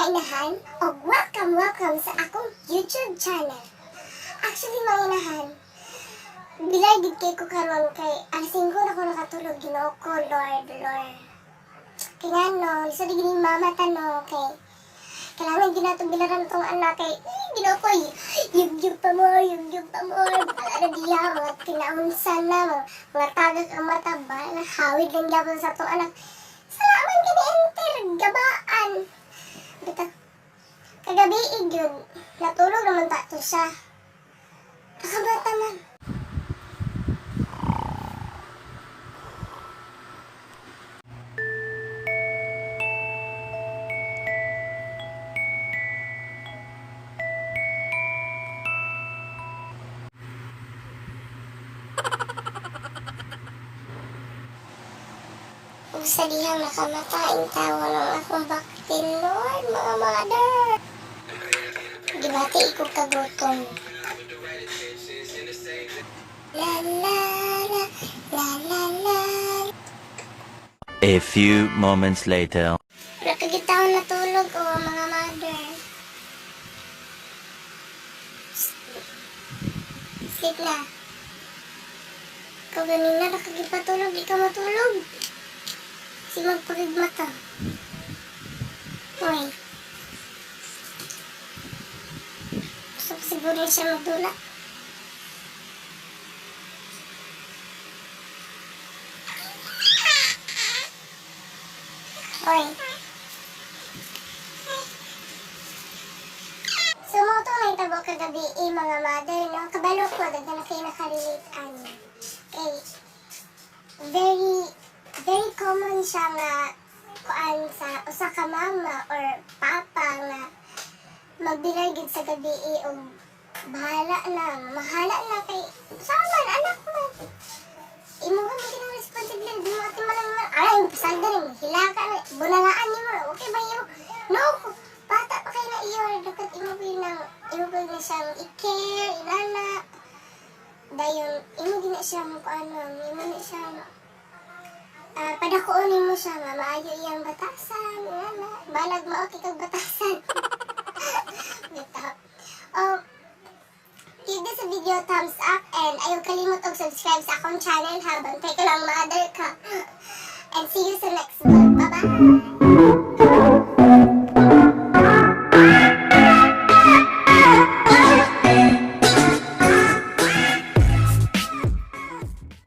Inahan og welcome, welcome sa akong YouTube channel. Actually, mga inahan, bilay gid kay ko karon kay alas 5 na ko nakatulog. Ginoo ko, Lord, Lord. Kay ngano, lisod gid ni mama tanong kay kailangan ginato bilaran tong anak kay eh, Ginoo ko, yugyug pa mo, yugyug pa mo. Wala na diya, mga kinaunsan na, mga tagak ang mata ba, hawid lang gyapon sa tong anak. Salamat kini enter, gabaan. Bita, kagabi gyud, natulog naman ta to siya. Nakabata man. Ug sa dihang nakamata tawa ng akong baktin, Lord, mga mother. Gibati ko kagutom. La la la, la la la. A few moments later. Wala ka gitawon natulog o mga mother. Sleep na. Ikaw ganina nakagipatulog, di ka matulog. Si magpagigmata. Hoy. Gusto ko siguro siya magdula. Hoy. So, mo ito nahitabo kagabi, eh, mga mother, no? Kabalo ko, daghan na kayo nakarelate, ani. Kay, very, very common siya nga, kuan sa usa ka mama or papa nga magbilar gid sa gabi eh, og bahala na, mahala na kay sama anak man. Imo ka mo ginang responsibilidad, di mo ati man lang ay, pasalda rin, hilaka na, bunangaan nimo, okay ba iyo? No, bata pa kayo na iyo, dapat imo pa yun ang, imo pa yun na siyang i-care, inana, dayon, imo gina siyang, kuan ma'am, imo na siyang, padakuon nimo siya nga maayo iyang batasan, inana, balag mo okay kag batasan. Bitaw. Oh, give this video thumbs up and ayaw kalimot og subscribe sa akong channel habang kay ka lang mother ka. And see you sa next vlog.